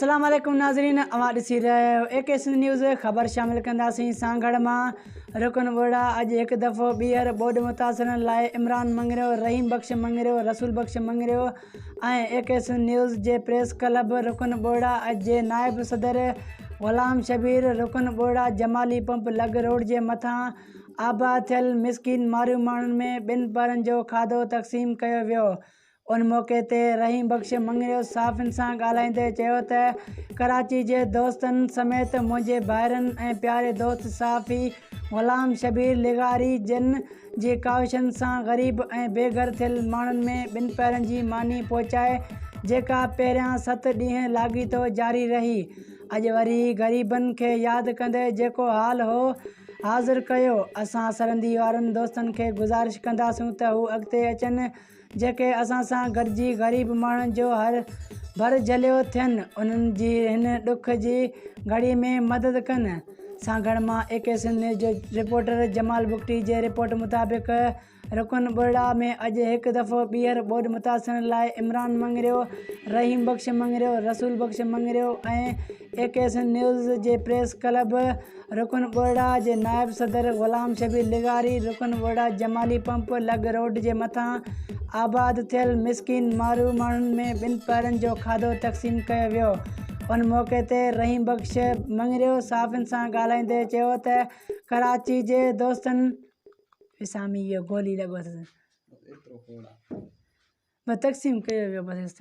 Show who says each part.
Speaker 1: السلام عليڪم ناظرين اوهان ڏسي رهيا آهيو اي ڪي سنڌ نيوز خبر شامل ڪنداسين سانگهڙ مان رڪن ٻرڙا اڄ هڪ دفعو ٻيهر ٻوڏ متاثرن لاء عمران مڱريو رحيم بخش مڱريو رسول بخش مڱريو ۽ اي ڪي سنڌ نيوز جي پريس ڪلب رڪن ٻرڙا جي نائب صدر غلام شبير رڪن ٻرڙا جمالي پمپ لڳ روڊ جي مٿان آباد ٿيل مسڪين ماريو ماڻهن ۾ ٻن پهرن جو کاڌو تقسيم ڪيو ويو ان موقعي تي رحيم بخش مڱريو صحافين سان ڳالهائيندي چيو ته ڪراچي جي دوستن سميت منهنجي ڀائرن ۽ پياري دوست صحافي غلام شبير لغاري جن جي ڪاوشن سان غريب ۽ بي گهر ٿيل ماڻهن ۾ ٻن پهرن جي ماني پهچائي جيڪا پهريان ست ڏينهن لاڳيتو جاري رهي اڄ وري غريبن کي ياد ڪندي جيڪو حال هو حاضر ڪيو اسان سرندي وارن دوستن کي گذارش ڪنداسون ته هو اڳتي اچن جيڪي اسان سان گڏجي غريب ماڻهن جو هر ڀر جهليو ٿين، انهن جي هن ڏک جي گهڙي ۾ مدد ڪن. سانگهڙ مان اي ڪي سنڌ نيوز جو رپورٽر جمال بگٽي جي رپورٽ مطابق رڪن ٻرڙا ۾ اڄ هڪ دفعو ٻيهر ٻوڏ متاثرن لاء عمران مڱريو، رحيم بخش مڱريو، رسول بخش مڱريو ۽ اي ڪي سنڌ نيوز جي پريس ڪلب رڪن ٻرڙا جي نائب صدر غلام شبير لغاري رڪن ٻرڙا جمالي پمپ لڳ روڊ جي مٿان آباد ٿيل مسڪين مارو ماڻهن ۾ ٻن پهرن جو کاڌو تقسيم ڪيو ويو ان موقعي تي رحيم بخش مڱريو صحافين سان ڳالهائيندي چيو ته ڪراچي جي دوستن وسامي ويو گولي لڳو اٿس.
Speaker 2: ايترو کوڙ آ.
Speaker 1: بس تقسيم ڪيو ويو بس.